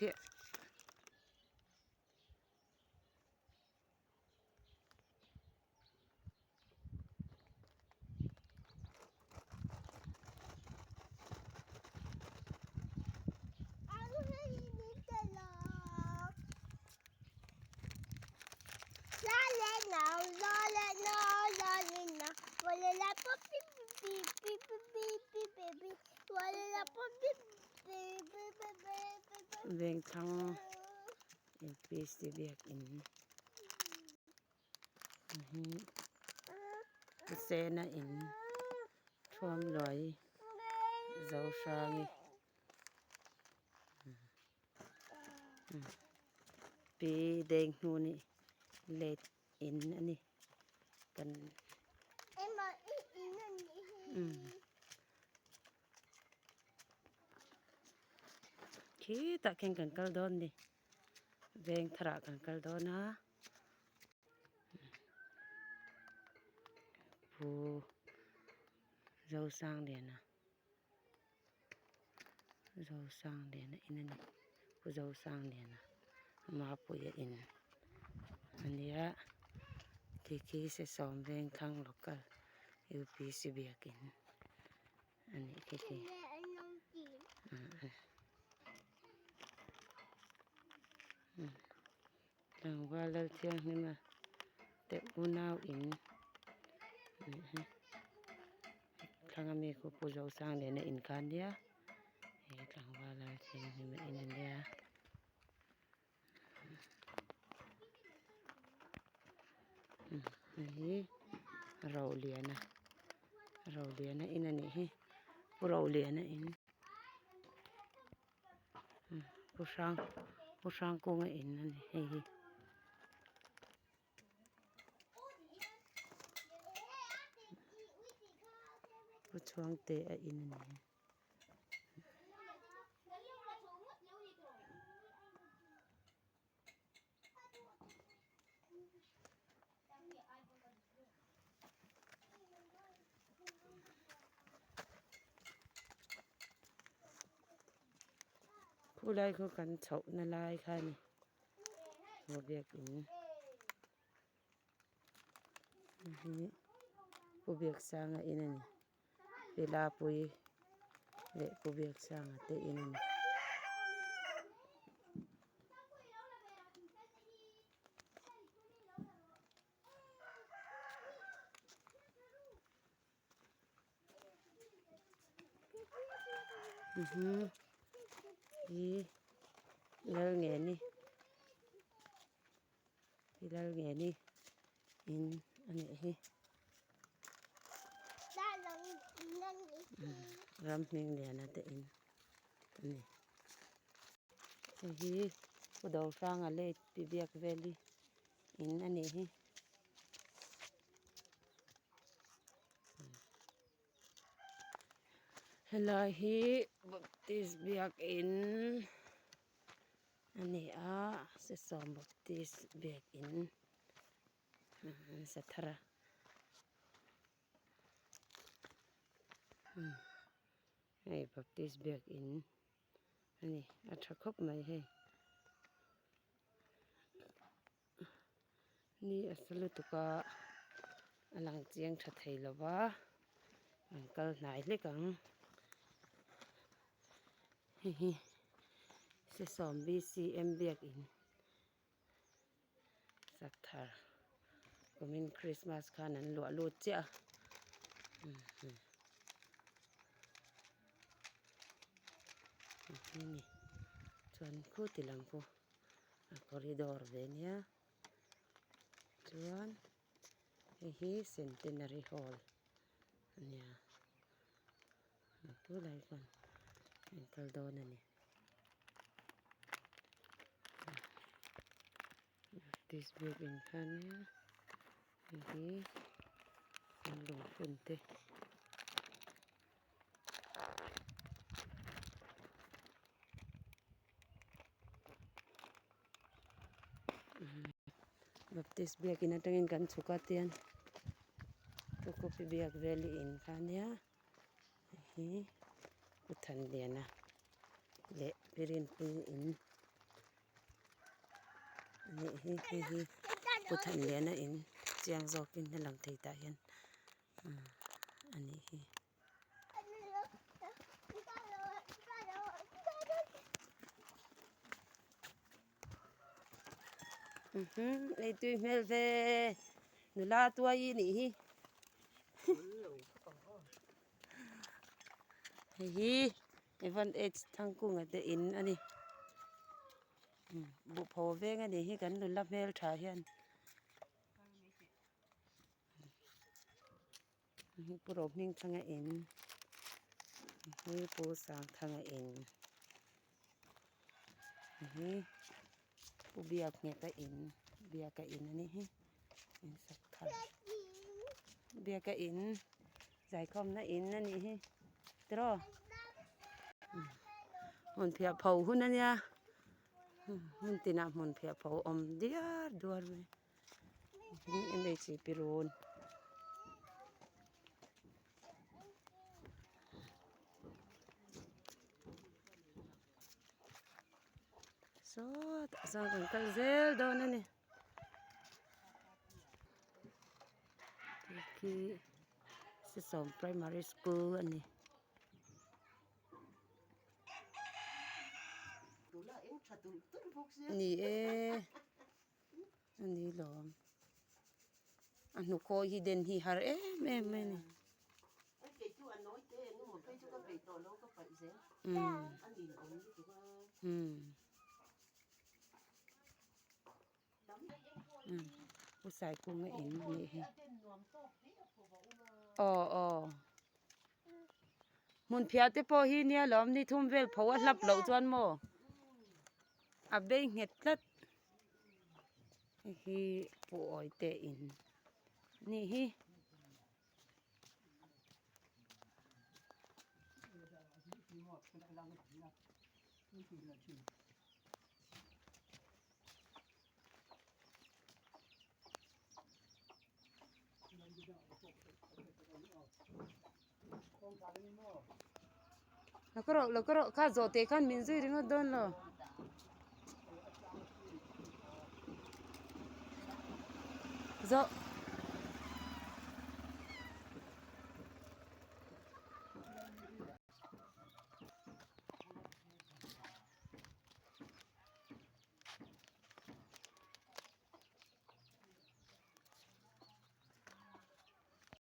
Phiah. Vengthlang LPC biakin hi Sena in thuam luai zo hrangi pi deng hnu nih let in a ni kan Khitah khian kan kal dawn ni veng tharah kan kal dawn a pu Zosangliana Zosangliana in a ni pu Zosangliana Mapuia in a nia khi khi sesawm vengthlang local U_P_C biakin. A nih khi khi tlangval lal thianghlim a te unau in nih hi thlang ami khu pu Zosang nen a inkhan nia he tlangval lal thianghlim a in a nia. Hei hi Roliana Roliana in a nih hi Pu Roliana in Pu Hrang Pu Hrangkunga in a ni hei hi. Pu Chhuangtea in a ni. Khulai khu kan chhohna lai kha a ni maw biakin hi Pu Biaksanga in a ni. Pilapui leh Pu Biaksanga te in a ni. Hi Lalngeni Hi Lalngeni in a nih hi. Ram hming liana te in a ni. Hei hi Pu Dohranga late pi biak veli in a nih hi. Helai hi Baptist biakin a ni a Sesawm Baptist biakin an sa thar a hei Baptist biakin a ni a tha khawp mai hei. Ni a sa lutuk a a lang chiang tha thei lo va an kal hnai hlek ang hei hi sesawm B_C_M biakin sak thar kumin christmas khan an luah lut chiah a ni chuan khuti lam pawh. A corridor ve nia chuan hei hi centenary hall a nia tunah chuan an kal dawn a ni baptist biakin kha nia hei hi an lungphun te. Baptist biakin atangin kan chhuk a tian Tukupi biak vel hi in kha nia hei hi Pu Thanliana leh Pi Rinpuii in. Anih hi hei hi Pu Thanliana in chiang zawkin a lang thei tah hian anih hi. Ei tui hmel ve nula tuai i nih hi hei hi Evan H Thangkunga te in a ni buhpho veng a nih hi kan nula hmeltha hian. Pu Rohmingthanga in hi Pu Sangthanga in hi Pu Biakngheta in Biaka in a nih hi in sak thar Biaka in zaikhawmna in a nih hi tiraw hmun phiah pho hun a nia hmun tinah hmun phiah pho awm diar duar mai. MHP run sawtah sawn kan kal zel dawn a ni khi sesawm primary school a ni. Ni e. A ni lawm a hnukhawi hi den hi har em em mai a ni umm pu Saikunga in a nih hi aw aw hmun phiah te pawh hi nia lawm ni thum vel pho a hlap loh chuan maw a bei nghet tlat. Hei hi pu awi te in nih hi. Lo ka rawh lo ka rawh kha zawh teh khan min zui ringawt dawn lo. Zawh.